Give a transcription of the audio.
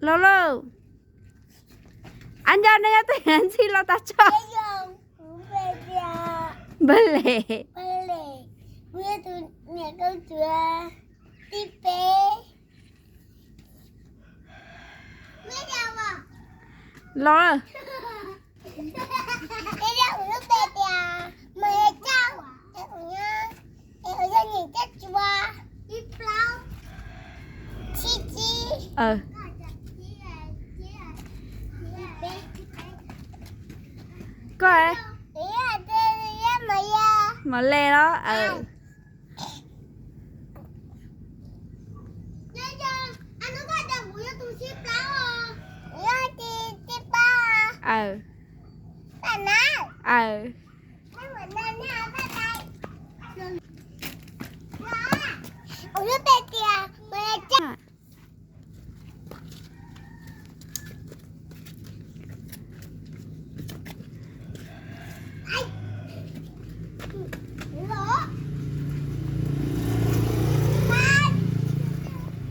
Los lauj. Ab, nco nej nyob twg ntxhi los tag tso. Npawg Les. Los. Koj, Mos Les los. Aws.